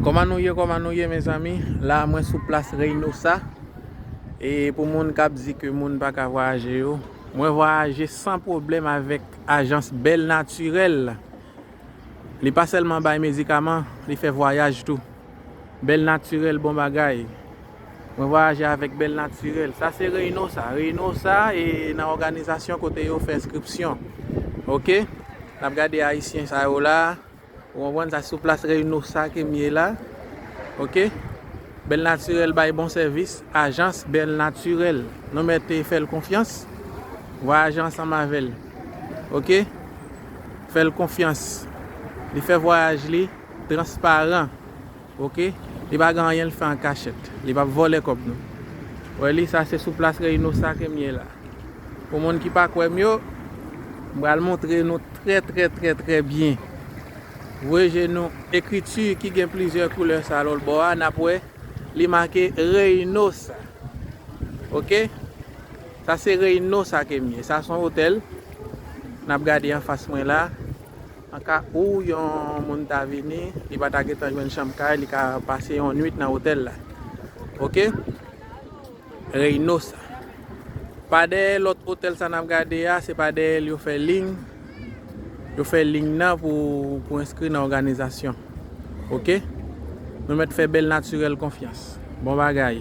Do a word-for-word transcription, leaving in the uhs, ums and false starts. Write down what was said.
Kòman nou ye, kòman nou ye, mezanmi? La, mwen sou plas Reynosa. E pou moun k ap di ke moun pa ka vwayaje yo, mwen vwayaje san pwoblèm avèk ajans Bèl Natirèl. Li pa sèlman bay medikaman, li fè vwayaj tou. Bèl Natirèl, bon bagay. Mwen vwayaje avèk Bèl Natirèl. Sa se Reynosa. Reynosa e nan òganizasyon kote yo fè enskripsyon. Oke? N ap gade ayisyen sa yo la. Ou konprann, sa sou plas Reynosa ke m ye la. Oke? Bèl Natirèl bay bon sèvis. Ajans Bèl Natirèl. Nou mèt fè l konfyans. Vwayaje ansanm avè l. Oke? Fè l konfyans. Li fè vwayaj li transparan. Oke? Li pa gen anyen l fè an kachèt. Li p ap vòlè kòb nou. Wè li, sa se sou plas Reynosa ke m ye la. Pou moun ki pa kwè m yo, m pral montre nou trè, trè, trè, trè byen. Voye je nou, ekriti ki gen plizyè koulè sa lòt bò a, n ap wè li make Reynosa. Oke? Sa se Reynosa ke m ye. Sa se yon otèl. N ap gade anfas mwen la. Anka ou yon moun ta vini, li pa ta gentan jwenn chanm kay, li ka pase yon nwit nan otèl la. Oke? Reynosa. Pa dèyè lòt otèl sa n ap gade a, se pa dèyè l yo fè liy. Yo fè liy nan pou, pou enskri nan òganizasyon. Oke? Nou mèt fè Bèl Natirèl konfyans. Bon bagay.